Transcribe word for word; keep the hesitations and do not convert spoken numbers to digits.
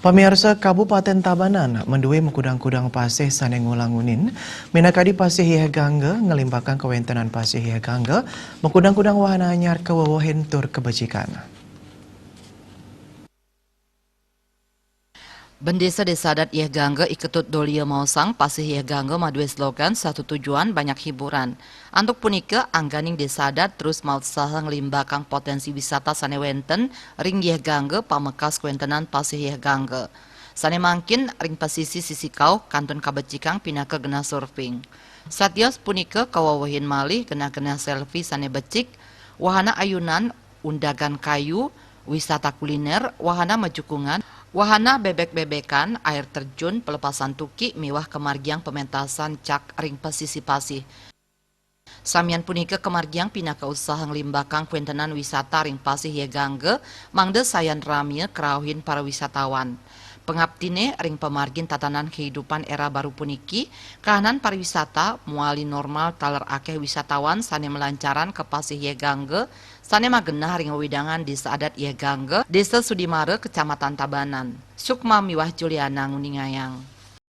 Pamiarsa, Kabupaten Tabanan mandue makudang-kudang pasih sane ngulang-unin, minakadi pasih Yeh Gangga, ngalimbakang kawentenan pasih Yeh Gangga, makudang-kudang wahana anyar kawewehin tur kabecikan. Bendesa Desa Adat Yeh Gangga, I Ketut Dolia, maosang pasih Yeh Gangga madue slogan satu tujuan banyak hiburan. Antuk punika, angganing desa adat terus mautsaha nglimbakang potensi wisata sane wenten ring Yeh Gangga, pamekas kawentenan pasih Yeh Gangga. Sane mangkin ring pasisi sisi kauh kantun kabecikang pinaka genah surfing. Satios punika kawewehin malih genah-genah selfie sane becik, wahana ayunan, undagan kayu, wisata kuliner, wahana majukungan, wahana bebek-bebekan, air terjun, pelepasan tuki, miwah kamargiang pementasan cak ring pasisi pasih. Samian punika kamargiang pinaka usaha nglimbakang kawentenan wisata ring pasih Yeh Gangga, mangda sayan ramia karauhin para wisatawan. Pangaptine, ring pamargin tatanan kahidupan era baru puniki, kahanan pariwisata mawali normal taler akeh wisatawan sane malancaran ka pasih Yeh Gangga, sane magenah ring wewidangan Desa Adat Yeh Gangga, Desa Sudimara, Kecamatan Tabanan. Sukma miwah Juliana nguningayang.